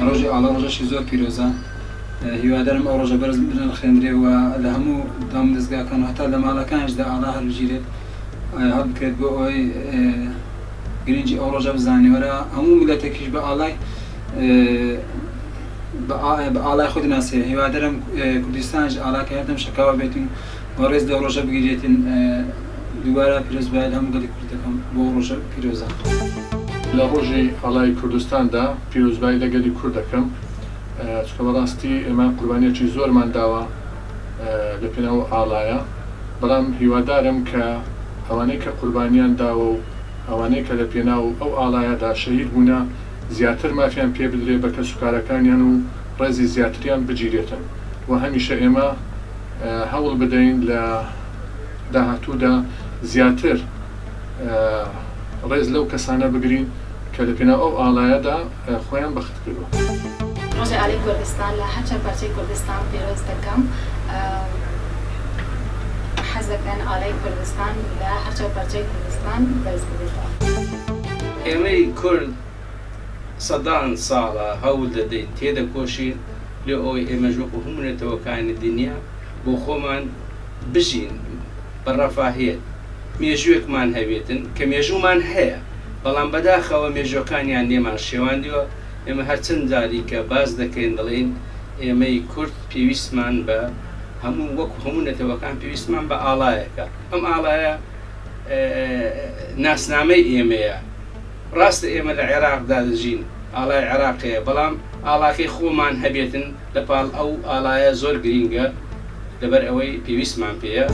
ڕۆژی ئاڵا ڕۆژەشی زۆر پیرۆزە هیوادارم ئەو ڕۆژە بەرز بنرخێندرێ و لە هەموو دام دەزگاکان و هەتا لە ماڵەکانیشدا ئاڵا هەڵبگیرێت هەڵبکرێت بۆ ئەوەی گرنگی ئەو ڕۆژە بزانێ وەرە هەموو میلەتێکیش بە ئاڵای بە ئاڵای خۆی دەناسێ هیوادارم کوردستانیش ئاڵاکە هەردەم شەکاوە بێتن و ڕێز لەو ڕۆژە بگیرێتن دووبارە پیرۆزبایی لە هەموو گەلی کورد دەکەم بۆ ڕۆژە پیرۆزە. لە ڕۆژی ئاڵای کوردستاندا پیرۆزبایی لە گەلی کورد دەکەم چونکە بەڕاستی ئێمە قوربانیەکی زۆرمان داوە لە پێناو ئاڵایە بەڵام هیوادارم کە ئەوانەی کە قوربانیان داوە و ئەوانەی کە لە پێناو ئەو ئاڵایەدا شەهید بوونە زیاتر مافیان پێ بدرێ بە کەسوکارەکانیان و ڕێزی زیاتریان بگیرێتن و هەمیشە ئێمە هەوڵ بدەین لە داهاتوودا زیاتر ڕێز لەو کەسانە بگرین کە لە پێناو ئەو ئاڵایەدا خۆیان بەخت کردووە. ڕۆژی ئالای کوردستان لە هەر چوار پارچەی کوردستان پیرۆز دەکەم. حەز دەکەن ئالای کوردستان لە هەر چوار پارچەی کوردستان بەرز ببێتەوە. ئێمەی کورد سەدان ساڵە هەوڵ دەدەین، تێدەکۆشین لۆ ئەوەی ئێمەش وەکو هەموو نەتەوەکانی دنیا بۆ خۆمان بژین بە ڕەفاهیەت، مێژووێکمان هەبێتن کە مێژوومان هەیە، بەڵام بەداخەوە مێژووەکانیان لێمان شێواندووە، ئێمە هەر چەند جاری کە باس دەکەین دەڵێین ئێمەی کورد پێویستمان بە هەموو وەکو هەموو نەتەوەکان پێویستمان بە ئاڵایەکە، ئەم ئاڵایە ناسنامەی ئێمەیە، ڕاستە ئێمە لە عێراقدا دەژین ئاڵای عێراق هەیە، بەڵام ئاڵاکەی خۆمان هەبێتن لە پاڵ ئەو ئاڵایە زۆر گرینگە لەبەر ئەوەی پێویستمان پێیە.